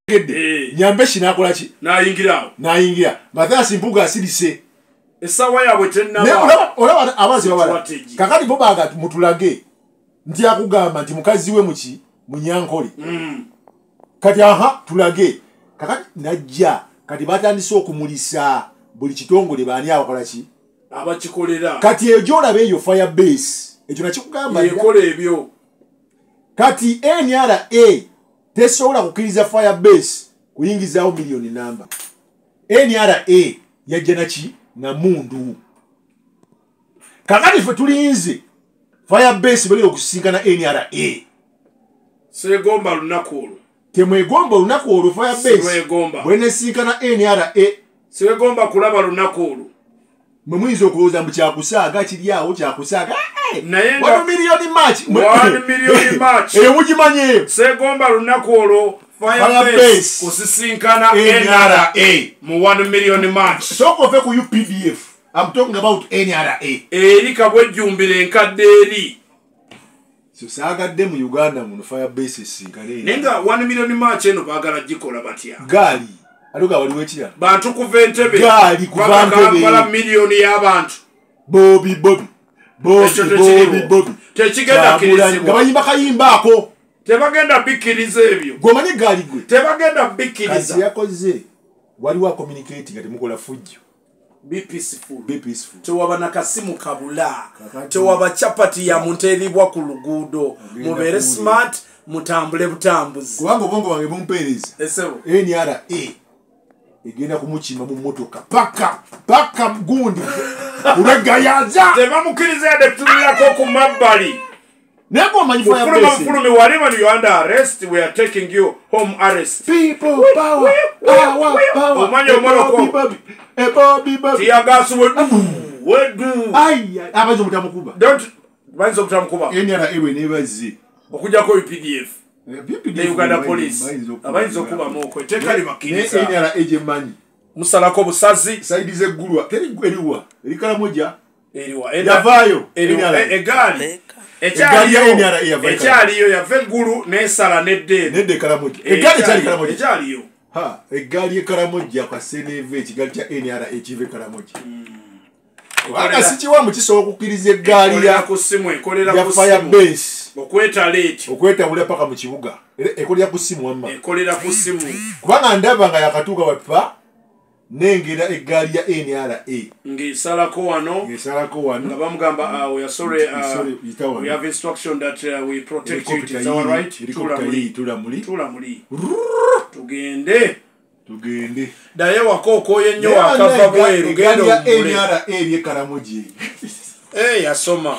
Okitegedde? Nyambeshi n'akola ki? N'ayingirawo. N'ayingira. Mathias Mpuuga asirise. Essaawa yaabwe tennaba. Olaba abazi babala. Kakati bo baga mutulage nti akugamba nti mukazi we muki Munyankole. Kati aha tulage. Kakati najja kati batandise okumulisa buli kitongole baani abakola ki? Abakikolera. Kati ejo olaba eyo fire base. Ekyo nakikugamba ekola ebyo. Kati NRA tesobola kukkiriza fire base kuyingizaawo miliyoni namba. NRA yajja naki na mundu. Kakati ffe tulinze fire base bali okusisinkana NRA. Segomba lunaku olwo. Temwegomba olunaku olwo fire base. Bwenesinkana NRA. Segomba kulaba lunaku olwo. Mwe muyinza okulowooza mbu kyakusaaga kiri awo kyakusaaga. Naye 1 million march. 1 million march. Eyo mugimanye. Segomba lunaku olwo fire base kusisinkana NRA mu 1 million march. Sooka ove ku UPDF. I'm talking about NRA. Eri kabwejjumbira enkadde eri. So saagadde mu Uganda muno fire base esinkane. Naye nga 1 million march eno baagala gikola batya? Gaali. Aluga waliwo ekirala. Bantu kuva Entebbe. Gaali kuva Entebbe. Kampala miliyoni y'abantu. Bobi Bobi. Bobi Bobi Bobi. Tekigenda kkirizibwa. Nga bayimba kayimba ako. Tebagenda bikkiriza ebyo. Gw'omanyi gaali gwe. Tebagenda bikkiriza. Kazi yakoze waliwo communicate nga temukola fujjo. Be peaceful. Be peaceful. Tewaba nakasimu kabula. Tewaba chapati ya muntu eribwa ku luguudo. Mubeere smart, mutambule butambuzi. Kubanga obwongo bwange bumpeereza. Esebo. NRA egenda kumukima mu mmotoka paka paka gundi ulegayaza. Tebamukkiriza yadde kutunulako ku mabbali. Naye ng'omanyi fire base. Fulumi waliba you under arrest, we are taking you home arrest. People power, power, power. Omanyi omuloko. Bobi Bobi. Tear wedu. Ai, abayinza obutamukuba. Don't bayinza obutamukuba. NRA bwe neebazze. Okujjako UPDF. Ne Uganda Police. Abayinza okubamu okwo. Etteeka libakkiriza. Ne NRA gye mmanyi. Musalako busazi. Sayidi z'eggulwa. Teri eriwa. Eri Karamoja. Eriwa. Yavaayo. Egaali. Ekyaliyo yava eggulu n'esala nedda. Nedda e Karamoja. Eggaali ekyali Karamoja. Ekyaliyo. Ha, eggaali e Karamoja kaseneeva ekigaali kya NRA ekiva e Karamoja. Kubanga si kiwamu kisobola okukkiriza eggaali ya ku ssimu ekolera ku fire base. Okwetala ekyo. Okwetawula paka mu kibuga. Ekolera ku ssimu wamma. Ekolera ku ssimu. Kubanga ndaba nga yakatuuka wapa nengera eggaali ya NRA. Ng'esalako wano. Ng'esalako wano. Nga bamugamba we are sorry, we have instruction that we protect you, it is our right. Tula muli. Tula muli. Tugende. Tugende. Daye wako okoye nnyo akava bweru genda omugule. NRA eri e Karamoja. Yasoma.